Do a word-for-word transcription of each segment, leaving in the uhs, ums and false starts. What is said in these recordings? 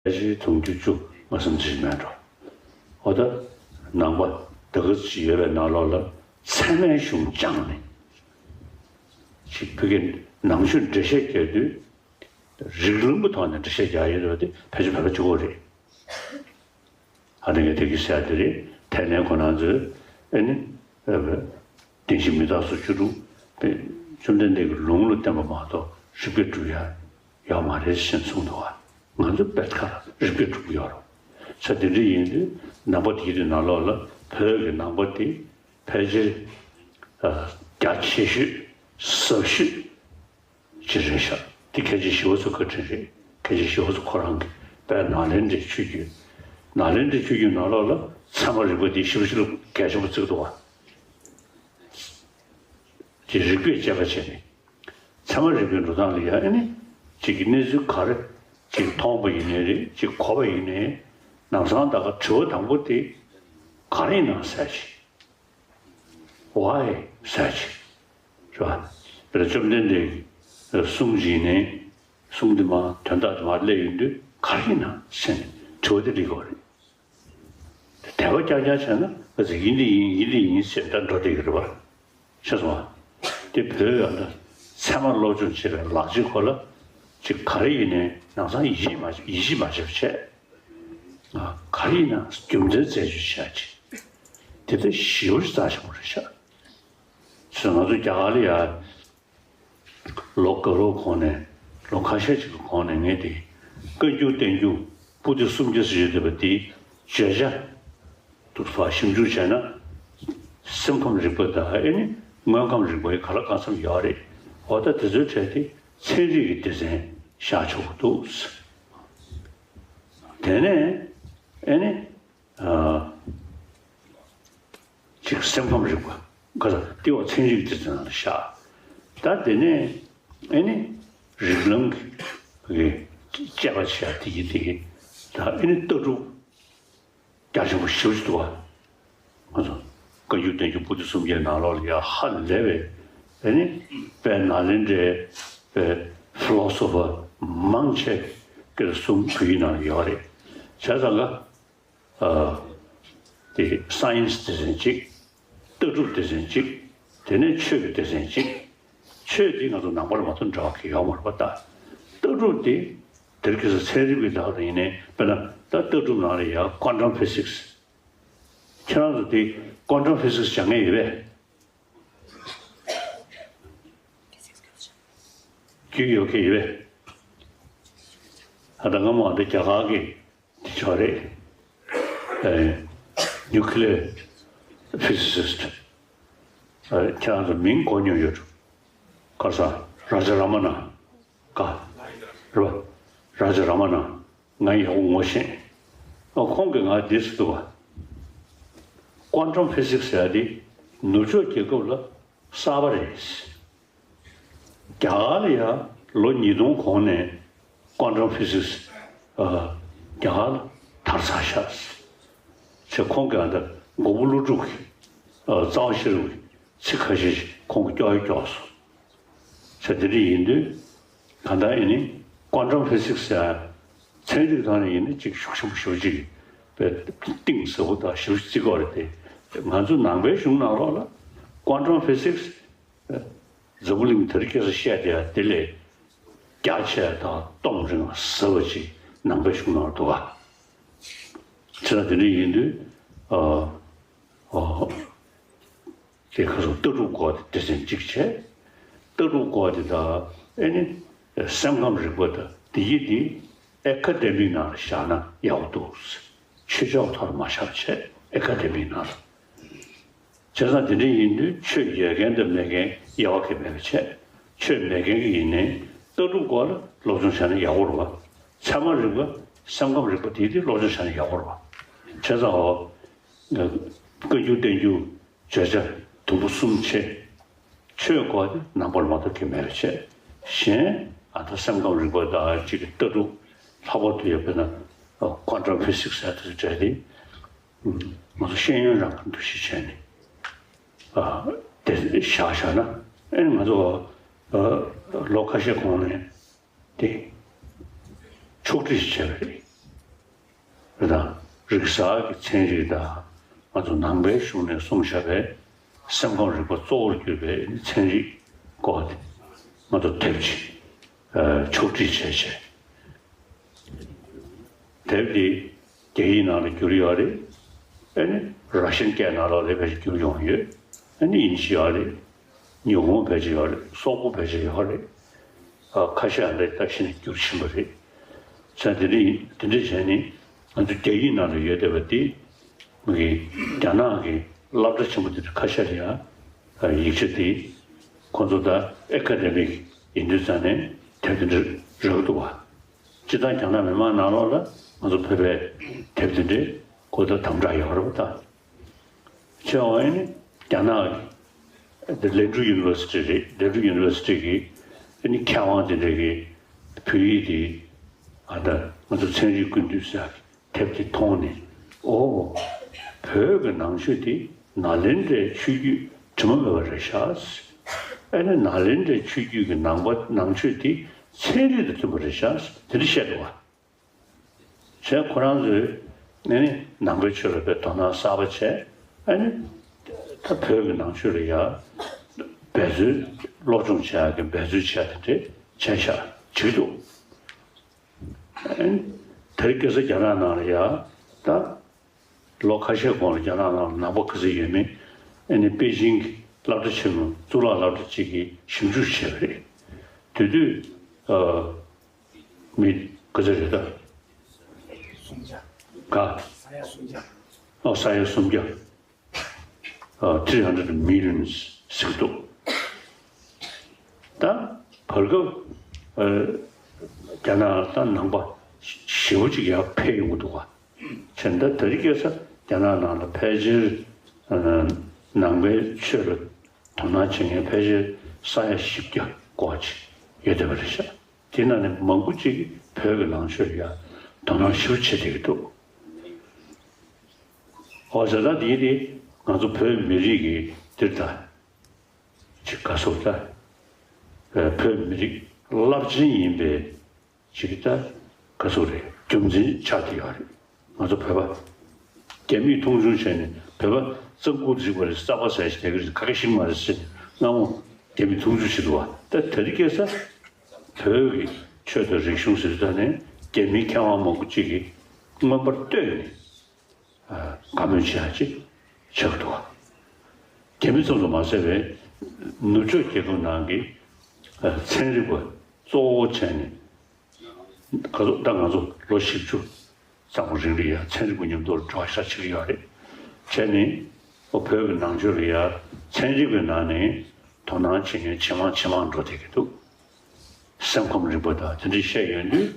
ཕལ་ཆེར་དུང་ཕྱུར་བཅུ་མ་ཟིན་ཙམ་ཞིག་མེད་འགྲོ། འོ་ད་ནང་པ་ད་ག་ཅིག་ཡོད་པའི་ནང་ལོགས་ལ་ཚད་མའི་གཞུང་སྦྱངས་ནས། ཅིག་བོད་ཀྱི་ནང་ཆོས་འགྲེལ་བཤད་རྒྱག་དུས་རིགས་ལམ་གྱི་ཐོག་ནས་འགྲེལ་བཤད་རྒྱག་ཡོད་རེད་པ། དེ་ཕལ་ཆེར་བོད་པ་གཅིག་པོ་རེད། ཨ་ནི་ངས་དེ་གི་ཟེར་དེ་རེད། དེ་ནས་ཁོ་རང་ཚོས་ཨ་ནི་བདེན་བཞི་མི་རྟག་སོགས་བཅུ་དྲུག་པས་བཅོམ་ལྡན་འདས་ཀྱི་ལུང་ལ་བརྟེན་པ་མ་གཏོགས་རིགས་པས་སྒྲུབ་ཡ་ཡོད་མ་རེད་ཅེས་གསུངས་འདུག་བ། ང་ཚོ་དཔེ་ཁ་རིགས་པས་སྒྲུབ་ཀྱི་ཡོད་རེད། ས་དེ་འདྲ་ཡིན་དུས་ནང་པ་དེའི་དུས་ནང་ལོགས་ལ་བོད་ཀྱི་ནང་པ་དེ་ཕལ་ཆེར་རྒྱ་ཆེ་ཤོས་ཟབ་ཤོས་ཅིག་རེད་ཤག་དེ་མཁན་ཆེན་ཞི་བ་འཚོ་བཀའ་དྲིན་རེད། མཁན་ཆེན་ཞི་བ་འཚོ་ཁོ་རང་གི་དཔལ་ནཱ་ལེནྡྲའི་ཆོས་བརྒྱུད། ནཱ་ལེནྡྲའི་ཆོས་བརྒྱུད་ནང་ལོགས་ལ་ཚད་མ་རིག་པ་འདི་ཞེ་པོ་ཅིག་ལ་གལ་ཆེན་པོ་བརྩི་གི་འདུག་བ། དེ་རིགས་པས་དཔྱད་པ་བྱས་ནས། ཚད་མ་རིག་པའི་འགྲོ་སྟངས་ལ་ཡང་ཨ་ནི་གཅིག་གི་གནས་ཚུལ་ག་རེ་གཅིག་མཐོང་བ་ཡིན་ནའི་རེད། གཅིག་གོ་བ་ཡིན་ནའི། ལམ་སང་ད་ག་དྲི་བ་དང་པོ་དེ་ག་རེ་ཡིན་ནམ་ཟེར་ཅིག Why ཟེར་ཅིག་རེད་བ། དཔེར་ན་བཅོམ་ལྡན་འདས་ཀྱི་གསུང་ཅིག་ནས་གསུང་དེ་མ་དོན་དག་དེ་མ་སླེབས་ཡོང་དུས་ག་རེ་ཡིན་ནམ་ཟེར་ནས་དྲི་བ་དེ་སླེབས་ཀྱི་ཡོད་རེད། དེ་དལ་བ་རྐྱང་རྐྱང་བྱས་ན་ཨ་ཙི་ཡིན་འདི་ཡིན་ཡིན་འདི་ཡིན་ཟེར་ད་འགྲོ་བསྡད་ཀྱི་རེད་བ། ཤེས་སོང་ང་། དེ་བོད་ཡོད་ན་ཚད་མ་སློབ་སྦྱོང་བྱེད་པའི་ལག་ཆའི་སྐོར་ལ་ཅིག་ག་རེ་ཡིན་ནའི་ནང་ཚང་ཡིད་ཆེས་མ་ཡིད་ཆེས་མ་བྱེད་པ་བྱས། ག་རེ་ཡིན་ན་རྒྱུ་མཚན་རྩད་གཅོད་བྱ་ཅིག་དེ་ལྟར་ཞེ་པོ་ཅིག་རྩ་ཆེན་པོ་རེད་ཤག་ང་ཚོ་རྒྱ་གར་ལ་ཡ་ལོ་འགའ་ལོ་གོང་ནས་ལོ་ཁ་ཤས་ཅིག་གི་གོང་ནས་ངས་དེ་བཀའ་འགྱུར་བསྟན་འགྱུར་པོ་ཏི་སུམ་བརྒྱ་ཟེར་ཡོད་བསྡད་པ་དེའི་བརྗོད་བྱ་དུ་ཕར་ཞིབ་འཇུག་བྱས་ན་སེམས་ཁམས་རིག་པ་དང་ཨེ་ནི་དངོས་ཁམས་རིག་པའི་ག་ལ་གང་འཚམ་ཡོད་རེད། འོ་ད་དེ་ཚོའི་གྲས་དེ་ཚན་རིག་གི་སྡེ་ཚན་བཞག་ཆོག་གི་འདུག་དེ་ནས་ཨེ་ནི། ཅིག་སེམས་ཁམས་རིག་པ་ག་ས་ལྟེ་བ་ཚན་རིག་དེ་ཚོ་ནང་ལ་བཞག་ད་དེ་ནས་ཨེ་ནི་རིགས་ལམ་གྱི་དཔྱད་པ་བྱས་དེ་ཡིན་དེ་ད་ཨེ་ནི་ལྟ་གྲུབ་རྒྱ་ཆེན་པོ་ཞེ་པོ་ཅིག་འདུག་བ། ང་ཚོ་བཀའ་འགྱུར་བསྟན་འགྱུར་པོ་ཏི་སུམ་བརྒྱའི་ནང་ལོགས་ལ་ཡ་ཧ་ལས་པའི་ཨེ་ནི་དཔལ་ནཱ་ལེནྡྲའི་དཔེ་ཕི་ལོ་སོ་ཕར་མང་ཆེ་གི་གསུང་བོད་ཡིག་ནང་ལ་ཡོད་རེད། བྱས་ཙང་ག་དེ་སའེན་སི་སྡེ་ཚན་གཅིག་ལྟ་གྲུབ་སྡེ་ཚན་གཅིག་དེ་ནས་ཆོས་ཀྱི་སྡེ་ཚན་གཅིག་ཆོས་དེ་ང་ཚོ་ནང་པར་མ་གཏོགས་འབྲེལ་བ་གང་ཡང་ཡོད་མ་རེད་པ། ད་ལྟ་གྲུབ་དེ་དེར་གི་ས་ཚན་རིག་པའི་ལག་ཏུ་ཡིན་ནའི་དཔེར་ན་ད་ལྟ་གྲུབ་ནང་ལ་ཡང་ཀོན་ཊམ་ཕི་སིག་སི། ཁྱེད་རང་ཚོ་དེ་ཀོན་ཊམ་ཕི་སིག་སི་སྦྱང་མཁན་ཡོད་པས། རྒྱུས་ཡོད་མཁན་ཡོད་པས། ད་ལྟ་སྔ་མོ་འདི་རྒྱ་གར་གྱི་འདི་ཅོག་རེད། ཨེ། ནིའུ་ཀི་ལི་ཡར་ཕི་སི་སི་སི་ཊི། ཨེ། ཁྱེད་རང་ཚོ་མིང་གོ་མྱོང་ཡོད། ག་ས་ར་ཇ་ར་མ་ན། ག་ར་ར་ཇ་ར་མ་ན། ང་ཡག་པོ་ངོ་ཤེས། ཨ། ཁོང་གིས་ང་འདི་ཟེར་འདུག་བ། ཀོན་ཊམ་ཕི་སིག་སི་ཟེར་ཡ་འདི་ནུབ་ཕྱོགས་རྒྱལ་ཁབ་ལ་གསར་པ་རེད། རྒྱ་གར་ལ་ཡང་ལོ་ཉིས་སྟོང་གོང་ནས་ཀོན་ཊམ་ཕི་སིག་སི། ཨ། རྒྱ་གར་ལ་དར་ཚར་ཤག་ཟེར། ཁོང་གིས་ཨ་ད་མགོན་པོ་ཀླུ་སྒྲུབ་ཀྱི། ཨ། རྩ་བ་ཤེས་རབ་ཀྱི་ཚིག་ཁ་ཤས་ཤིག་ཁོང་གིས་སྐྱོར་ཡ་སྐྱོར་སོང་། ཟེར་དེ་འདྲ་ཡིན་དུས་གང་ལྟར་ཨེ་ནི་ཀོན་ཊམ་ཕི་སིག་སི་ཟེར་ཚན་རིག་ཐོག་ནས་ཡིན་ན་ཅིག་ཤུགས་ཆེན་པོ་ཞེ་པོ་ཅིག་པའི་གཏིང་ཟབ་པོ་དང་ཞེ་པོ་ཅིག་བརྩི་གི་ཡོད་རེད་དེ། ང་ཚོ་ནང་པའི་གཞུང་ནང་ལོགས་ལ་ཀོན་ཊམ་ཕི་སིག་སི་འཛམ་བུ་གླིང་དེ་རིང་ཁ་སང་བཤད་བསྡད་ཡ་དེ་ལས་རྒྱ་ཆེ་དང་སྟོབས་རིང་ཟབ་པ་ཅིག་ནང་པའི་གཞུང་ནང་ལ་འདུག་ག་བྱས་ཙང་དེ་འདྲ་ཡིན་དུས། ཨ། ཨ། དེ་ཁ་སང་ལྟ་གྲུབ་སྐོར་དེ་སྡེ་ཚན་གཅིག་བྱས། ལྟ་གྲུབ་སྐོར་དེ་དང་ཨེ་ནི་སེམས་ཁམས་རིག་པ་དང་དེ་ཡི་དེ་ཨེ་ཀ་ཌེ་མིག་ནང་ལ་བཞག་ན་ཡག་པོ་འདུག་ཆོས་ཕྱོགས་ཐོག་ལ་མ་བཞག་པ་བྱས་ཨེ་ཀ་ཌེ་མིག་ནང་ལ། བྱས་ཙང་དེ་འདྲ་ཡིན་དུས་ཆོས་ཡོད་མཁན་དང་མེད་མཁན་དབྱེ་བ་གང་ཡང་མེད་པ་བྱས། ཆོས་མེད་མཁན་གྱི་ཡིན་ནའི་ལྟ་གྲུབ་སྐོར་ལ་སློབ་སྦྱོང་བྱས་ན་ཡག་པོ་རེད་བ། ཚད་མ་རིག་པ་སེམས་ཁམས་རིག་པ་དེ་དེ་སློབ་སྦྱོང་བྱས་ན་ཡག་པོ་རེད་བ། བྱས་ཙང་འོ། བཀའ་འགྱུར་བསྟན་འགྱུར་བརྗོད་བྱ་དུམ་བུ་གསུམ་བྱས། ཆོས་སྐོར་དེ་ནང་པར་མ་གཏོགས་གང་ཡང་མེད་པ་བྱས། གཞན་ཨ་ད་སེམས་ཁམས་རིག་པ་དང་གཅིག་གི་ལྟ་གྲུབ་ལྷག་པར་དུ་ཡོད་པས་ན་ཀོན་ཊམ་ཕི་སིག་སི་ཟེར་དེ་འདྲ་དེ། ང་ཚོ་ཤེས་ཡོན་རང་གི་འདུ་ཤེས་བྱས་ནས། ཨ། དེ་བཞག་བཞག་ན་ཨེ་ང་ཚོ། ཨ། ལོ་ཁ་ཤས་གོང་ནས་དེ་ཕྱོགས་སྒྲིག་བྱས་པ་རེད། རེད་དང་། རིག་གསར་གྱི་ཚན་རིག་དང་། ང་ཚོ་ནང་པའི་གཞུང་ནས་གསུངས་བཞག་པའི་སེམས་ཁམས་རིག་པ་གཙོ་བོར་གྱུར་པའི་ཚན་རིག་སྐོར་དེ་ང་ཚོ་དེབ་ཅིག་ཕྱོགས་སྒྲིག་བྱས་བྱས། དེབ་འདི་རྒྱ་ཡིག་ནང་ལ་བསྒྱུར་ཡོད་རེད། ཨ་ནི་ར་ཤན་སྐད་ནང་ལོགས་ལ་ཕལ་ཆེར་བསྒྱུར་ཡོང་ཡོད། ཨ་ནི་དབྱིན་ཇི་ཡོད་རེད། ཉི་ཧོང་ཕལ་ཆེར་ཡོད་རེད། སོག་པོ་ཕལ་ཆེར་ཡོད་རེད། ཨ། ཁ་ཤས་ལ་ད་ཤིན་ཏུ་བསྒྱུར་ཕྱིན་པ་རེད། བྱས་དེ་འདྲ་ཡིན། དེ་འདྲ་བྱས་ནས་ང་ཚོ་རྒྱ་ཡིག་ནང་ལ་ཡོད་བསྡད་པ་འདི། མི་གི་རྒྱ་ནག་གི་སློབ་གྲྭ་ཆེན་པོ་དེ་ཚོ་ཁ་ཤས་ལ་ཡང་ཡིག་ཆ་དེ་ཁོ་ཚོ་ད་ཨེ་ཀ་ཌེ་མིག་ཡིན་དུས་ཙང་ནས་དེབ་དེ་འདྲ་རག་འདུག་བ། སྤྱིར་བཏང་རྒྱ་ནག་མི་མང་ནང་ལོགས་ལ་ང་ཚོ་བོད་པའི་དེབ་དེ་འདྲའི་གོ་བརྡ་དམ་དྲག་ཡོད་རེད་པ་ད། བྱས་པ་ཡིན་ན་རྒྱ་ནག་གི་ལན་ཀྲུའུ་ཡུ་ནི་ཝར་སི་ཊི་རེད། ལན་ཀྲུའུ་ཡུ་ནི་ཝར་སི་ཊི་གི་ཨ་ནི་མཁས་དབང་དེ་འདྲ་གི་བོད་ཡིག་དེ། ཨ། ད་ང་ཚོ་ཚན་རིག་ཀུན་བཏུས་ཟེར་དེབ་དེ་མཐོང་ནས། ཨོ། བོད་ཀྱི་ནང་ཆོས་དེ་ནཱ་ལེནྡྲའི་ཆོས་བརྒྱུད་དྲི་མ་མེད་པ་རེད་ཤག། ཨ་ནི་ནཱ་ལེནྡྲའི་ཆོས་བརྒྱུད་ཀྱི་ནང་པ་ནང་ཆོས་དེ་ཚན་རིག་དང་མཐུན་པ་རེད་ཤག། དེ་འདྲ་བཤད་འདུག་བ། བྱས་ཁོ་རང་ཚོས་ཨ་ནི་ནང་པའི་ཆོས་ལ་དཔེ་དོ་སྣང་གསར་པ་བྱས། ཨ་ནི་ད་བོད་ཀྱི་ནང་ཆོས་ལ་ཡ་འབད་རྩོལ། སློབ་སྦྱོང་བྱེད་ཡག་གི་འབད་རྩོལ་བྱས་དེ་འདྲ་བྱས་ཤག་བྱེད་ཀྱི་འདུག། ཨ་ནི་དེ་རིང་ཁ་སང་རྒྱ་ནག་ནང་ལ་ཡ་ད་ལོ་ཁ་ཤས་གོང་ལ་རྒྱ་ནག་ནང་ལ་ནང་པ་ག་ཚོད་ཡོད་མེད། ཨ་ནི་པེ་ཅིང་གི་སློབ་གྲྭ་ཆེན་མོ། གཙུག་ལག་སློབ་གྲྭ་གཅིག་གིས་ཞིབ་འཇུག་བྱས་པ་རེད། དེ་དུས། ཨ། མི་ག་ཚོད་རེད་ད། ག་ཨོ། ས་ཡ་སུམ་བརྒྱ། ཨ། three hundred millions ཟེར་གྱི་འདུག། ད་བར་སྐབས། ཨ། རྒྱ་ནག་ད་ནང་པ་ཞེ་པོ་ཅིག་ཡར་འཕེལ་ཡོང་གི་འདུག་ག། བྱས་ད་དེ་རིང་ཁ་སང་རྒྱ་ནག་ནང་ལ་ཕལ་ཆེར། ཨ། ནང་པའི་ཆོས་ལ་དོ་སྣང་བྱེད་མཁན་ཕལ་ཆེར་ས་ཡ་བཞི་བརྒྱ་སྐོར་ཅིག་ཡོད་བསྡད་པ་རེད་ཤག། དེ་ནང་ནས་མང་པོ་ཅིག་གིས་བོད་ཀྱི་ནང་ཆོས་ལ་ཡང་དོ་སྣང་ཞེ་པོ་བྱེད་བསྡད་ཀྱི་འདུག། འོ། བྱས་ཙང་དེ་དེ་ང་ཚོ་བོད་མི་རིགས་ཀྱི་འདིར་ད་ཅིག་ག་ཟེར་ད། བོད་མི་རིགས་རླབས་ཆེན་ཡིན་པའི་ཅིག་ད་ག་ཟེར་རེད། རྒྱུ་མཚན་ཆགས་བསྡད་ཡོད་རེད། ང་ཚོ་བོད་པ་རྒྱ་མིས་མཐོང་ཆུང་བྱས་ནས། བོད་པ་རྩྭ་ཁུག་འགྲིག་པ་རེད། རྩྭ་པ་ཟ་ཞིག་དེ་ག་རེད། ཁ་ཁ་ཤིག་མ་རེད་ཟེར་ནས་སྔ་མོ་རྒྱ་མིས་མཐོང་ཆུང་བྱེད་འདུག་བ། ད་དེ་རིང་ཁ་སང་བོད་ཀྱི་ཆོས་དང་རིག་གཞུང་ཟེར་དུས་ད་ནས་རྒྱ་མིའི་མཁས་དབང་མང་པོ་ཅིག་གིས་མངོན་པར་བསྟོད་ནས། ཨ། བཀའ་མོལ་བྱེད་ཡག་ཅིག་ཆགས་འདུག། རྒྱ་མི་ཙམ་དུ་མ་ཟད་པའི་ནུབ་ཕྱོགས་རྒྱལ་ཁབ་ནང་གི། ཨ། ཚན་རིག་པ་གཙོ་བོ་བྱས་ནས། ག་ཚོད་ད་ང་ཚོ་ལོ་བཞི་བཅུ་ཙམ་རིང་ལ་ཡ་ཚན་རིག་པ་མཉམ་དུ་འགྲོ་བཞག་བྱེད་ཀྱི་ཡོད་རེད། བྱས་ནས་ཨོ། བོད་ཀྱི་ནང་ཆོས་ལ་ཡ་ཚན་རིག་པའི་ནང་ནས་དོ་སྣང་བྱེད་མཁན་ཇེ་མང་ཇེ་མང་འགྲོ་བསྡད་ཀྱི་འདུག། སེམས་ཁམས་རིག་པ་དང་དེ་འདྲ་བཤད་ཡོང་དུས།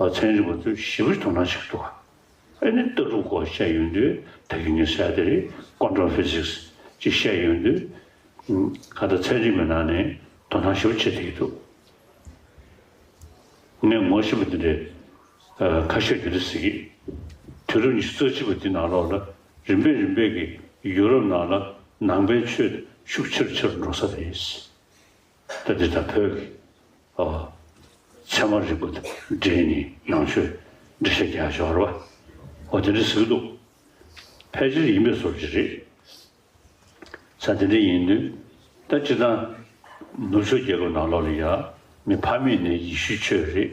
ཨ། ཚན་རིག་པ་ཚོས་ཞེ་པོ་དོ་སྣང་བྱེད་ཀྱི་འདུག། ཨ་ནི་ལྟ་གྲུབ་སྐོར་བཤད་ཡོང་དུས་ད་གིན་ངས་ཟེར་དེ་རེད། ཀོན་ཊམ་ཕི་ཟིག་སི་ཅིག་བཤད་ཡོང་དུས། ཨ། གང་ལྟར་ཚན་རིག་པའི་ནང་ནས་དོ་སྣང་ཞེ་པོ་བྱེད་བསྡད་ཀྱི་འདུག། ངས་ངོ་ཤེས་པ་དེ་འདྲའི། ཨ། ཁ་ཤས་དེ་འདྲ་ཟེར་གྱི། དུས་རབས་ཉི་ཤུ་རྩ་གཅིག་པ་འདི་ནང་ལོགས་ལ་རིམ་པས་རིམ་པས་ཀྱིས་ཡུ་རོབ་ནང་ལ་ནང་པའི་ཆོས་ཤུགས་ཆེ་རུ་ཆེ་རུ་འགྲོ་ས་རེད། ད་འདི་ད་བོད་ཀྱི། ཨོ། ཚད་མ་རིག་པ་དང་འབྲེལ་ནས་ནང་ཆོས་འགྲེལ་བཤད་རྒྱག་ཡག་ཡོད་རེད་པ། ཨོ། དེ་འདྲ་ཟེར་གྱི་འདུག། ཕལ་ཆེར་ཡིན་པའི་བཟོ་ཅིག་རེད། ས་དེ་འདྲ་ཡིན་དུས། ད་སྤྱིར་བཏང་ནུབ་ཕྱོགས་རྒྱལ་ཁབ་ནང་ལོགས་ལ་ཡ་མི་ཕ་མེས་ནས་ཡེ་ཤུའི་ཆོས་རེད།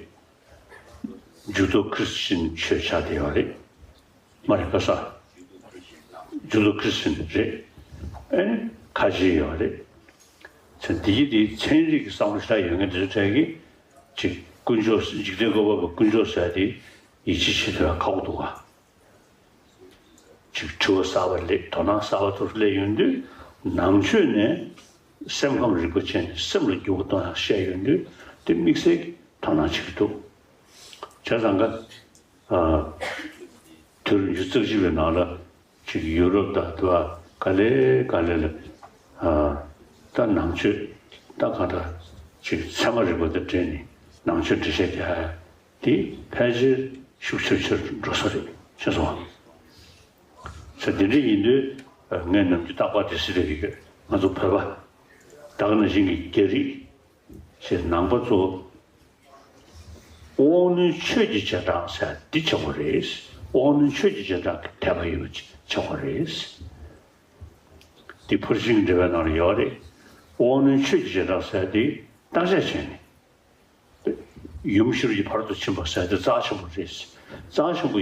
ཇུ་དོ་ཁྲི་སི་ཅན་ཆོས་ཆགས་བསྡད་ཡོད་རེད། མ་རེད་པ་ས། ཇུ་དོ་ཁྲི་སི་ཅན་རེད། ཨེ། ཁ་ཆེ་ཡོད་རེད། ཚེ་འདི་ཡི་དེ་ཚན་རིག་གི་བསམ་བློ་ཞིག་ཡོད་མཁན་དེ་ཚོ་གྲས་ཀྱིས་ཅིག་དཀོན་མཆོག་འཇིག་རྟེན་བཀོད་པ་པོ་དཀོན་མཆོག་ཟེར་དེ་ཡིད་ཆེས་བྱེད་ཐུབ་ཡག་ཁག་པོ་འདུག་ག། ཅིག་དྲི་བ་གསར་པ་སླེབས། དོ་སྣང་གསར་པ་ཏོག་ཙམ་སླེབས་ཡོང་དུས། ནང་ཆོས་ནས་སེམས་ཁམས་རིག་པ་བྱས་ནས་སེམས་ལ་འགྱུར་བ་གཏོང་ཡག་བཤད་ཡོང་དུས། དེ་དམིགས་བསལ་གྱི་དོ་སྣང་བྱེད་ཀྱི་འདུག། བྱས་ཙང་ཀ། ཨ། དུས་རབས་ཉི་ཤུ་རྩ་གཅིག་པའི་ནང་ལ་ཅིག་ཡུ་རོབ་དང་དུ་བ་ག་ལེ་ག་ལེ་ལ། ཨ། ད་ནང་ཆོས་ད་གང་ལྟར་ཅིག་ཚད་མ་རིག་པ་དང་འབྲེལ་ནས་ནང་ཆོས་འགྲེལ་བཤད་རྒྱག་ཡག་དེ་ཕལ་ཆེར་ཤུགས་ཆེར་ཆེར་འགྲོ་ས་རེད། ཤེས་སོང་། ས་དེ་འདྲ་ཡིན་དུས། ངས་ནམ་རྒྱུན་རྟག་པར་དེ་ཟེར་བསྡད་ཀྱི་ཡོད། ང་ཚོ་བོད་པ་ད་ག་ནང་བཞིན་གྱི་རྒྱ་རིགས་ཞེས་ནང་པ་ཚོ་དབང་རྣོན་ཆོས་ཀྱི་རྗེས་འབྲང་ཟེར་འདི་ཆགས་པ་རེད། དབང་རྣོན་ཆོས་ཀྱི་བྱེ་བྲག་གི་དད་པ་ཡོད་པ་ཆགས་པ་རེད། འདི་ཕར་ཕྱིན་འགྲེལ་པའི་ནང་ལ་ཡོད་རེད། དབང་རྣོན་ཆོས་ཀྱི་བྱེ་བྲག་ཟེར་དེ་བརྟག་དཔྱད་བྱས་ནས། ཡུམ་ཤེས་རབ་ཀྱི་བར་དུ་ཕྱིན་པ་ཟེར་དེ་རྩ་ཆེན་པོ་རེད། རྩ་ཆེན་པོ་